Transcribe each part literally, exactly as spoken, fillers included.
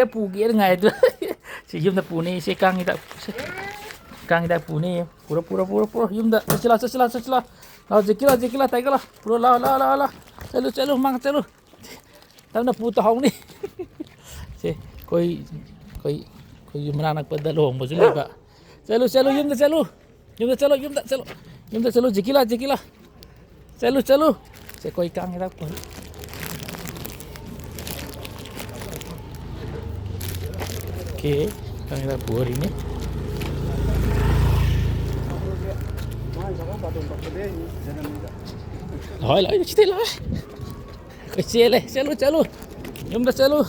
ꯄꯨꯒꯦꯅ ꯉꯥꯏꯗꯣ꯫ ꯁꯤ ꯌꯨꯝꯗ ꯄꯨꯅꯤ, ꯁꯤ ꯀꯥꯡ ꯍꯤꯗꯥꯛ, ꯁꯤ ꯀꯥꯡ ꯍꯤꯗꯥꯛ ꯄꯨꯅꯤ꯫ ꯄꯨꯔꯣ, ꯄꯨꯔꯣ, ꯄꯨꯔꯣ, ꯄꯨꯔꯣ, ꯌꯨꯝꯗ꯫ ꯆꯠꯁꯤ ꯂꯥꯎ, ꯆꯠꯁꯤ ꯂꯥꯎ, ꯆꯠꯁꯤ ꯂꯥꯎ꯫ ꯂꯥꯎ, ꯖꯦꯀꯤ ꯂꯥꯎ, ꯖꯦꯀꯤ ꯂꯥꯎ, ꯇꯥꯏꯒ ꯂꯥꯎ꯫ ꯄꯨꯔꯣ, ꯂꯥꯎ, ꯂꯥꯎ, ꯂꯥꯎ, ꯂꯥꯎ꯫ ꯆꯠꯂꯨ, ꯆꯠꯂꯨ, ꯃꯥꯡ ꯆꯠꯂꯨ꯫ ꯇꯞꯅ ꯄꯨ ꯇꯧꯍꯧꯅꯤ꯫ ꯁꯦ, ꯑꯩꯈꯣꯏ, ꯑꯩꯈꯣꯏ, ꯑꯩꯈꯣꯏ ꯌꯨꯝ ꯃꯅꯥꯛ ꯅꯛꯄꯗ ꯂꯨꯍꯣꯡꯕꯁꯨ ꯂꯩꯕ꯫ ꯆꯠꯂꯨ, ꯆꯠꯂꯨ, ꯌꯨꯝꯗ ꯆꯠꯂꯨ꯫ ꯌꯨꯝꯗ ꯆꯠꯂꯣ, ꯌꯨꯝꯗ ꯆꯠꯂꯣ꯫ ꯌꯨꯝꯗ ꯆꯠꯂꯨ, ꯖꯤꯀꯤꯂꯥ, ꯖꯤꯀꯤꯂꯥ꯫ ꯆꯠꯂꯨ, ꯆꯠꯂꯨ꯫ ꯁꯦ, ꯑꯩꯈꯣꯏ ꯀꯥꯡ ꯍꯤꯗꯥꯛ ꯄꯨꯔꯤ꯫ ꯑꯣꯀꯦ, ꯀꯥꯡ ꯍꯤꯗꯥꯛ ꯄꯨꯔꯤꯅꯤ꯫ ꯍꯣꯏ, ꯂꯣꯏ ꯁꯤꯗꯩ ꯂꯣꯏ꯫ ꯑꯩꯈꯣꯏ ꯆꯦꯜꯂꯦ꯫ ꯆꯠꯂꯨ, ꯆꯠꯂꯨ꯫ ꯌꯨꯝꯗ ꯆꯠꯂꯨ꯫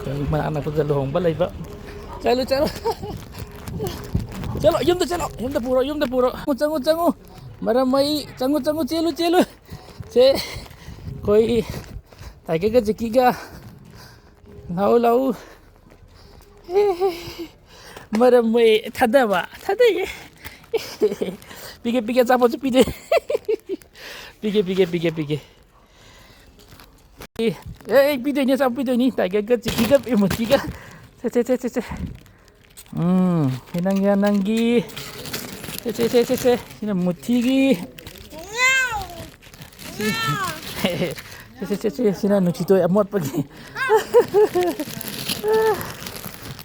ꯑꯩꯈꯣꯏ ꯃꯅꯥꯛ ꯅꯛꯄꯗ ꯂꯨꯍꯣꯡꯕ ꯂꯩꯕ꯫ ꯆꯠꯂꯨ, ꯆꯠꯂꯨ꯫ ꯆꯠꯂꯣ, ꯌꯨꯝꯗ ꯆꯠꯂꯣ꯫ ꯌꯨꯝꯗ ꯄꯨꯔꯣ, ꯌꯨꯝꯗ ꯄꯨꯔꯣ꯫ ꯆꯪꯉꯨ, ꯆꯪꯉꯨ, ꯆꯪꯉꯨ꯫ ꯃꯔꯝ ꯃꯩ, ꯆꯪꯉꯨ, ꯆꯪꯉꯨ, ꯆꯦꯜꯂꯨ, ꯆꯦꯜꯂꯨ꯫ ꯁꯦ, ꯑꯩꯈꯣꯏ ꯇꯥꯏꯒꯔꯒ ꯖꯦꯀꯤꯒ꯫ ꯂꯥꯛꯎ, ꯂꯥꯛꯎ꯫ ꯃꯔꯝ ꯃꯣꯏ ꯊꯥꯗꯕ, ꯊꯥꯗꯩꯌꯦ꯫ ꯄꯤꯒꯦ, ꯄꯤꯒꯦ, ꯑꯆꯥꯄꯣꯠꯁꯨ ꯄꯤꯗꯦ꯫ ꯄꯤꯒꯦ, ꯄꯤꯒꯦ, ꯄꯤꯒꯦ, ꯄꯤꯒꯦ꯫ ꯑꯦ, ꯑꯩ ꯄꯤꯗꯣꯏꯅꯤ, ꯑꯆꯥꯄꯣꯠ ꯄꯤꯗꯣꯏꯅꯤ꯫ ꯇꯥꯏꯒꯔꯒ ꯖꯤꯀꯤꯒ ꯃꯨꯊꯤꯒ꯫ ꯁꯦ, ꯁꯦ, ꯁꯦ, ꯁꯦ, ꯁꯦ꯫ ꯎꯝ, ꯁꯤ ꯅꯪꯒꯤ, ꯅꯪꯒꯤ꯫ ꯁꯦ, ꯁꯦ, ꯁꯦ, ꯁꯦ, ꯁꯦ꯫ ꯁꯤꯅ ꯃꯨꯊꯤꯒꯤ꯫ ꯁꯤ, ꯁꯤ, ꯁꯤ, ꯁꯤ, ꯁꯤ, ꯁꯤꯅ ꯅꯨꯡꯁꯤꯇꯣꯏ ꯑꯃꯣꯠꯄꯒꯤ꯫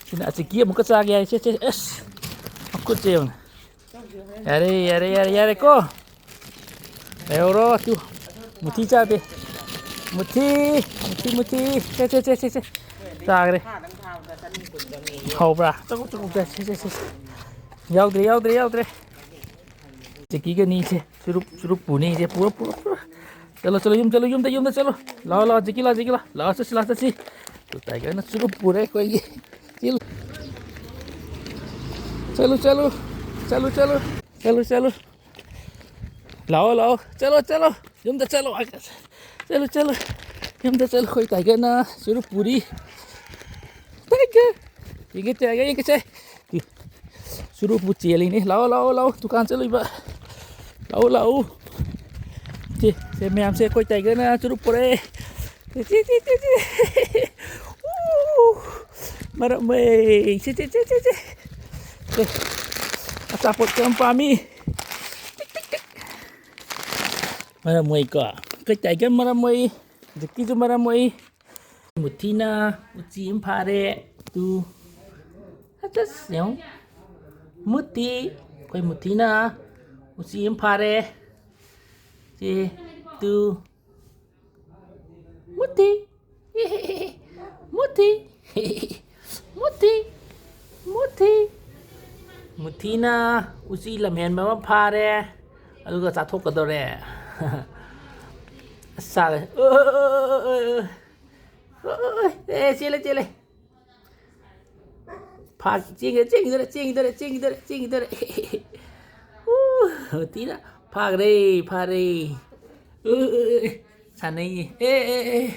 ꯁꯤꯅ ꯑꯆꯤꯛꯀꯤ ꯑꯃꯨꯛꯀ ꯆꯥꯒꯦ ꯍꯥꯏ꯫ ꯁꯦ, ꯁꯦ, ꯑꯁ, ꯃꯈꯨꯠꯁꯦ ꯌꯦꯡꯉꯨ꯫ ꯌꯥꯔꯦ, ꯌꯥꯔꯦ, ꯌꯥꯔꯦ, ꯌꯥꯔꯦ ꯀꯣ꯫ ꯂꯩꯍꯧꯔꯣ, ꯇꯨ꯫ ꯃꯨꯊꯤ ꯆꯥꯗꯦ꯫ ꯃꯨꯊꯤ, ꯃꯨꯊꯤ, ꯃꯨꯊꯤ꯫ ꯁꯦ, ꯁꯦ, ꯁꯦ, ꯁꯦ, ꯁꯦ꯫ ꯆꯥꯈ꯭ꯔꯦ꯫ ꯍꯥꯎꯕ꯭ꯔꯥ? ꯆꯀꯨ, ꯆꯀꯨ ꯆꯥꯏ꯫ ꯁꯦ, ꯁꯦ, ꯁꯦ, ꯁꯦ꯫ ꯌꯥꯎꯗ꯭ꯔꯦ, ꯌꯥꯎꯗ꯭ꯔꯦ, ꯌꯥꯎꯗ꯭ꯔꯦ꯫ ꯆꯤꯀꯤꯒꯅꯤꯁꯦ꯫ ꯆꯨꯔꯨꯞ, ꯆꯨꯔꯨꯞ ꯄꯨꯅꯤꯁꯦ꯫ ꯄꯨꯔꯣ, ꯄꯨꯔꯣ, ꯄꯨꯔꯣ꯫ ꯆꯠꯂꯣ, ꯆꯠꯂꯣ, ꯌꯨꯝ ꯆꯠꯂꯣ, ꯌꯨꯝꯗ, ꯌꯨꯝꯗ ꯆꯠꯂꯣ꯫ ꯂꯥꯛꯑꯣ, ꯂꯥꯛꯑꯣ, ꯖꯤꯀꯤ ꯂꯥꯛꯑꯣ, ꯖꯤꯀꯤ ꯂꯥꯛꯑꯣ꯫ ꯂꯥꯛꯑꯣ, ꯆꯠꯁꯤ, ꯂꯥꯛꯑꯣ, ꯆꯠꯁꯤ꯫ ꯇꯨ ꯇꯥꯏꯒꯔꯅ ꯆꯨꯔꯨꯞ ꯄꯨꯔꯦ ꯑꯩꯈꯣꯏꯒꯤ꯫ ꯆꯦꯜꯂꯨ꯫ ꯆꯠꯂꯨ, ꯆꯠꯂꯨ꯫ ꯆꯠꯂꯨ, ꯆꯠꯂꯨ꯫ ꯆꯠꯂꯨ, ꯆꯠꯂꯨ꯫ ꯂꯥꯛꯑꯣ, ꯂꯥꯛꯑꯣ꯫ ꯆꯠꯂꯣ, ꯆꯠꯂꯣ꯫ ꯌꯨꯝꯗ ꯆꯠꯂꯣ꯫ ꯆꯠꯂꯨ, ꯆꯠꯂꯨ꯫ ꯌꯨꯝꯗ ꯆꯠꯂꯣ꯫ ꯑꯩꯈꯣꯏ ꯇꯥꯏꯒꯔꯅ ꯆꯨꯔꯨꯞ ꯄꯨꯔꯤ꯫ ꯇꯥꯏꯒꯔ꯫ ꯌꯦꯡꯒꯦ, ꯇꯥꯏꯒꯔ, ꯌꯦꯡꯒꯦꯁꯦ꯫ ꯆꯨꯔꯨꯞꯄꯨ ꯆꯦꯜꯂꯤꯅꯦ꯫ ꯂꯥꯛꯑꯣ, ꯂꯥꯛꯑꯣ, ꯂꯥꯛꯑꯣ꯫ ꯗꯨꯀꯥꯟ ꯆꯠꯂꯨꯏꯕ꯫ ꯂꯥꯛꯑꯣ, ꯂꯥꯛꯑꯣ꯫ ꯁꯤ, ꯁꯦ ꯃꯌꯥꯝꯁꯦ ꯑꯩꯈꯣꯏ ꯇꯥꯏꯒꯔꯅ ꯆꯨꯔꯨꯞ ꯄꯨꯔꯛꯑꯦ꯫ ꯁꯤ, ꯁꯤ, ꯁꯤ, ꯁꯤ, ꯁꯤ꯫ ꯎ, ꯃꯔꯝ ꯃꯣꯛꯏ꯫ ꯁꯤ, ꯁꯤ, ꯁꯤ, ꯁꯤ, ꯁꯤ꯫ ꯁꯦ, ꯑꯆꯥꯄꯣꯠ ꯌꯥꯝ ꯄꯥꯝꯃꯤ꯫ ꯃꯔꯝ ꯃꯣꯛꯏꯀꯣ꯫ ꯑꯩꯈꯣꯏ ꯇꯥꯏꯒꯔ ꯃꯔꯝ ꯃꯣꯛꯏ꯫ ꯖꯦꯛꯀꯤꯁꯨ ꯃꯔꯝ ꯃꯣꯛꯏ꯫ ꯃꯨꯊꯤꯅ ꯎꯆꯤ ꯑꯃ ꯐꯥꯔꯦ꯫ ꯇꯨ꯫ ꯑꯁ, ꯌꯦꯡꯉꯨ꯫ ꯃꯨꯊꯤ꯫ ꯑꯩꯈꯣꯏ ꯃꯨꯊꯤꯅ ꯎꯆꯤ ꯑꯃ ꯐꯥꯔꯦ꯫ ꯁꯤ꯫ ꯇꯨ꯫ ꯃꯨꯊꯤ꯫ ꯃꯨꯊꯤ꯫ ꯃꯨꯊꯤ꯫ ꯃꯨꯊꯤ꯫ ꯃꯨꯊꯤꯅ ꯎꯆꯤ ꯂꯝꯍꯦꯟꯕ ꯑꯃ ꯐꯥꯔꯦ꯫ ꯑꯗꯨꯒ ꯆꯥꯊꯣꯛꯀꯗꯧꯔꯦ꯫ ꯑꯁ, ꯆꯥꯔꯦ꯫ ꯑꯣ, ꯑꯣ, ꯑꯣ, ꯑꯣ, ꯑꯣ꯫ ꯑꯣ, ꯑꯣ, ꯑꯣ꯫ ꯑꯦ, ꯆꯦꯜꯂꯦ, ꯆꯦꯜꯂꯦ꯫ ꯐꯥ-, ꯆꯦꯟꯈꯤꯗꯣꯔꯦ, ꯆꯦꯟꯈꯤꯗꯣꯔꯦ, ꯆꯦꯟꯈꯤꯗꯣꯔꯦ, ꯆꯦꯟꯈꯤꯗꯣꯔꯦ, ꯆꯦꯟꯈꯤꯗꯣꯔꯦ꯫ ꯎ, ꯃꯨꯊꯤꯅ ꯐꯥꯈ꯭ꯔꯦ, ꯐꯥꯔꯦ꯫ ꯎ, ꯎ, ꯎ, ꯎ꯫ ꯁꯥꯟꯅꯩꯌꯦ꯫ ꯑꯦ, ꯑꯦ, ꯑꯦ꯫